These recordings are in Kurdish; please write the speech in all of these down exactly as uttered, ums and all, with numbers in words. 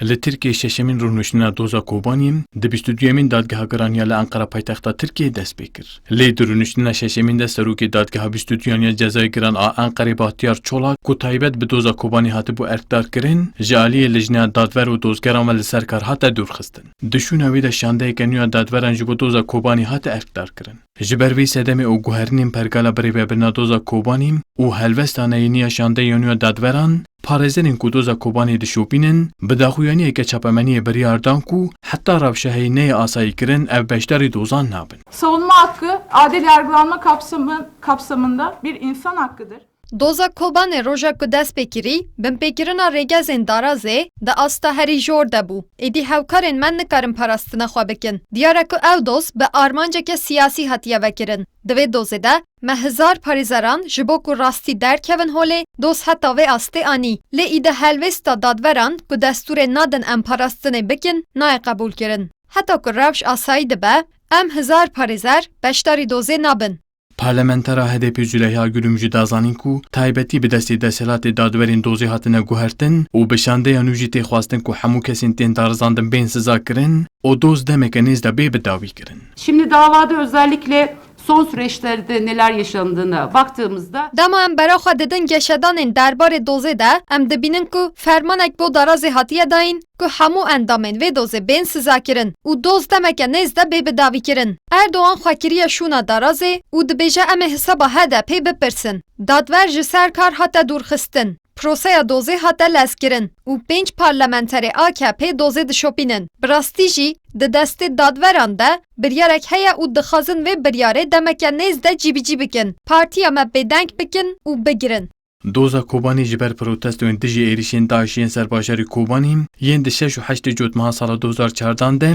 Li Tirkiyê şeşemîn rûniştina doza Kobanî di bîst û duyemîn dadgeha giran ya li Enqera paytexta Tirkiyê dest pê kir. Lê di rûniştina şeşemîn de serokê dadgeha bîst û duyan ya Cezayê Giran a Enqerê Bahtiyar Çolak ku taybet bi doza Kobanî hatibû erkdarkirin, ji aliyê lijneya dadver û dozgeran ve li ser kar hate dûrxistin. Di şûna wê de şandeyeke nû ya dadveran ji bo doza Kobanî hate erkdarkirin. Ji ber vê sedemê û guherînên pergala birêvebirina doza Kobanî û helwesta neyînî ya şandeya nû ya dadveran, parêzerên ku doza Kobanî dişopînin, bi daxuyaniyeke çapemeniyê biryar dan ku heta rewşa heyî neyê asayîkirin, ev beşdarî dozan nabin. Savunma hakkı, adil yargılanma kapsamı, kapsamında bir insan hakkıdır. Doza Kobanê roja ku dest pê kirî, binpêkirina rêgezên darazê di asta herî jor de bû. Êdî hevkarên me nikarin parastina xwe bikin. Diyar e ku ew doz bi armanceke siyasî hatiye vekirin. Di vê dozê de me hizar parêzeran ji bo ku rastî derkevin holê, doz heta vê astê anî. Lê îde helwêsta dadveran ku destûrê nadin em parastinê bikin, nayê qebûlkirin. Heta ku rewş asayî dibe, em hizar parêzer beşdarî dozê nabin. Parlamentera H D P Züleyha Gülüm jî da zanîn ku taybetî bi destê desthilatê dadwerên dozê hatine guhertin û bi şandeya nû jî tê xwestin ku hemû kesên tên darizandin bên sizakirin û doz demeke nêz de bê bidawîkirin. Şimdi davada özellikle son süreçlerde neler yaşandığına baktığımızda Dema em bera xwe didin geşedanên derbarê dozê de, em dibînin ku fermanek bo darazê hatiye dayîn, ku hemû endamên vê dozê bên sizakirin û doz demeke nêz de bê bidawîkirin. Erdogan xwe kiriye şûna darazê û dibêje em ê hisaba H D P'ê bipirsin. Dadver ji ser kar hate dûrxistin. Proseya dozê hate lezkirin û pênc parlamenterê A K P dozê dişopînin. Bi rastî jî di destê dadveran de biryarek heye û dixwazin vê biryarê demeke nêz de cîbicî bikin. Partiya me bêdeng bikin û bigirin. Doza Kobanî ji ber protestoyên dijî êrîşên DAIŞ yên ser bajarê Kobanî yên di şeş û heştê Cotmeha sala du hezar çardan de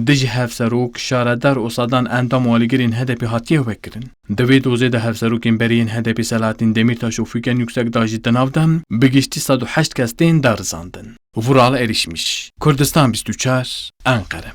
dijî hevserok, şaredar û sedan endam û alîgirên H D P hatiye vekirin. Di vê dozê de hevserokên berê yên H D P Selahattin Demirtaş û Figen Yüksekdağ jî di nav de bi giştî sed û heşt kes tên darizandin. Vural Erişmiş, Kurdistan bîst û çar, Enqere.